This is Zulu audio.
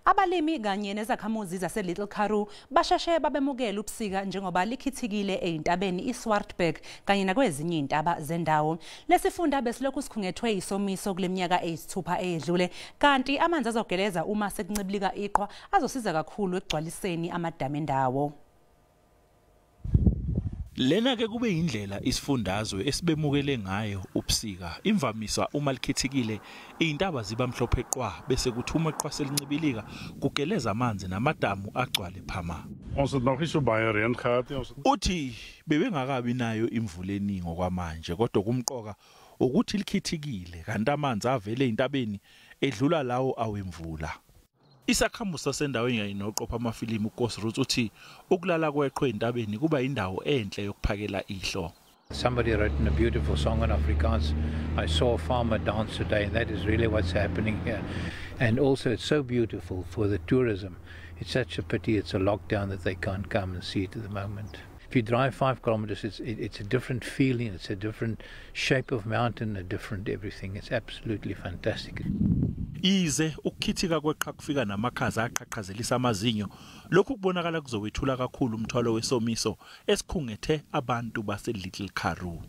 Abalimi kanye nezakhamuzi zase-Little Karoo basheshe babemukela ubusika njengoba likhithikile ey'ntabeni iSwartberg kanye nakwezinye iy'ntaba zendawo. Lesifunda besilokhu sikhungethwe isomiso kule minyaka eyisithupha eyedlule, kanti amanzi azogeleza uma sekuncibilika iqhwa azosiza kakhulu ekugcwaliseni amadamu endawo. Lena ke kube indlela isifundazwe esibemukele ngayo ubusika. Imvamisa uma likhithikile izintaba ziba mhlophe qwa, bese kuthi uma iqhwa selincibilika kugeleza amanzi namadamu agcwale phama. Ons het nog nie so baie reën gehad nie. Ons het Uthi bebengakabi nayo imvula eningi okwamanje, kodwa kumqoka ukuthi likhithikile kanti amanzi avele ezintabeni edlula lawo awemvula. Isakhamuzi sasendaweni kanye noqopha amafilimu uKosi Roots uthi ukulala kweqhwa ezintabeni kuba indawo enhle yokuphakela ihlo. Somebody wrote a beautiful song in Afrikaans, "I saw a farmer dance today," and that is really what's happening here. And also it's so beautiful for the tourism. It's such a pity it's a lockdown that they can't come and see it at the moment. If you drive 5 kilometers, it's a different feeling, it's a different shape of mountain, a different everything. It's absolutely fantastic. Ize ukukhithika kweqhwa kufika namakhaza aqhaqhazelisa amazinyo, lokhu kubonakala kuzowethula kakhulu umthwalo wesomiso esikhungethe abantu base Little Karoo.